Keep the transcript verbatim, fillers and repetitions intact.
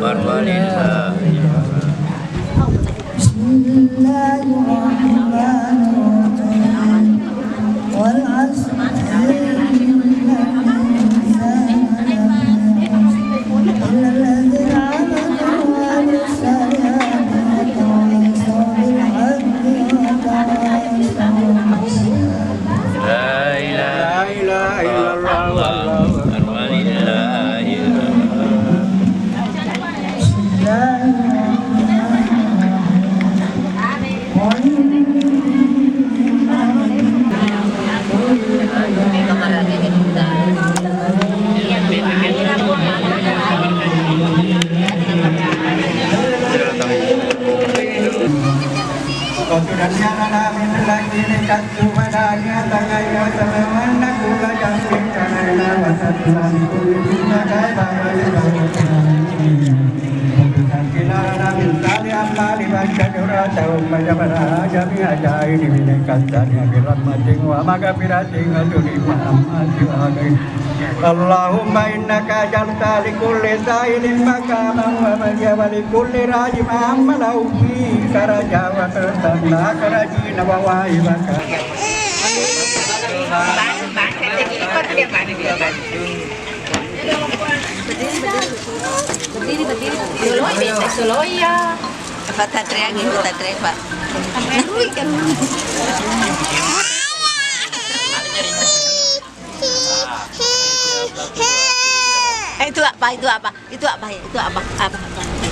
Bismillahirrahmanirrahim. Wal asr, innal insana lafi khusr. Illa alladzina amanu wa amilus salihati wa tawasaw bil haqqi wa tawasaw bis sabr. La ilaha illallah, wallahu akbar. Allahumma innaka ja'alta li kulli sa'ilin maqaman wa manzila wa li kulli rajin ma'malan fi karaja wa tartanda karajina wa waibaka. Berdiri, berdiri. Solo, solo ya. Pak Satria, gitu, Satria, Pak. Eh, itu apa? Itu apa? Itu apa? Itu apa? Apa? Apa?